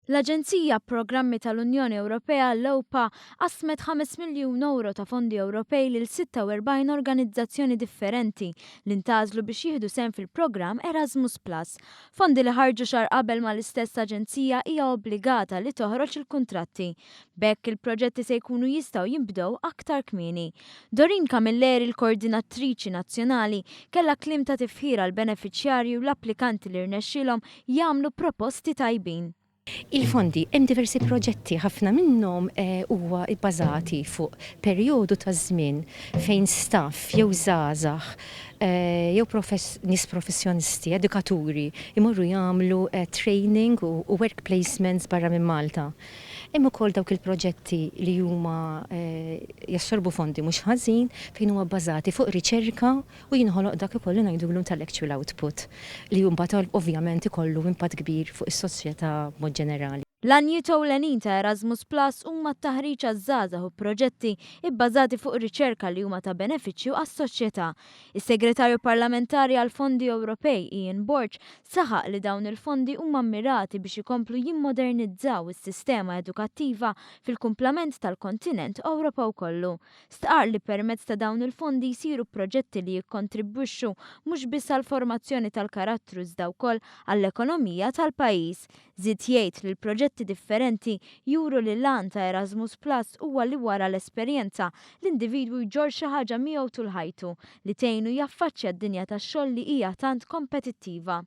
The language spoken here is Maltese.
L-Aġenzija Programmi tal-Unjoni Ewropea, l-EUPA, qassmet 5 miljun ewro ta' fondi Ewropej lil 46 organizzazzjoni differenti li ntgħażlu biex jieħdu sehem fil-programm Erasmus Plus. Fondi li ħarġu xahar qabel ma l-istess aġenzija hija obbligata li toħroġ il-kuntratti. B'hekk il-proġetti se jkunu jistgħu jinbdew aktar kmieni. Doreen Camilleri, l-Koordinatriċi Nazzjonali, kellha kliem ta' tifħir għall-benefiċjarji u l-applikanti li rnexxielhom jagħmlu proposti tajbin. Il-fondi, hemm diversi proġetti, ħafna minnhom huwa bbażati fuq perjodu ta' żmien fejn staff jew żgħażagħ jew nies professjonisti, edukaturi, imorru jagħmlu training u work placements barra minn Malta. Hemm ukoll dawk il-proġetti li huma jassorbu fondi mhux ħażin fejn huma bbażati fuq riċerka u jinħoloq dak ukoll li ngħidulu intellectual output li mbagħad ovvjament ikollu impatt kbir fuq is-soċjetà b'mod ġenerali. L-għanijiet ewlenin ta' Erasmus Plus huma t-taħriġ għaż-żgħażagħ u proġetti bbażati fuq riċerka li huma ta' benefiċċju għas-soċjetà. Is-Segretarju Parlamentari għall-Fondi Ewropej, Ian Borg, saħaq li dawn il-fondi huma mmirati biex ikomplu jimmodernizzaw is-sistema edukattiva fil-kumplament tal-kontinent Ewropew kollu. Stqarr li permezz ta' dawn il-fondi jsiru proġetti li jikkontribwixxu mhux biss għall-formazzjoni tal-karattru iżda wkoll għall-ekonomija tal-pajjiż. Żied jgħid li l-proġetti differenti juru li l-għan ta' Erasmus Plus huwa li wara l-esperjenza, l-individwu jġorr xi ħaġa miegħu tul ħajtu li tgħinu jaffaċċja d-dinja tax-xogħol li hija tant kompetittiva.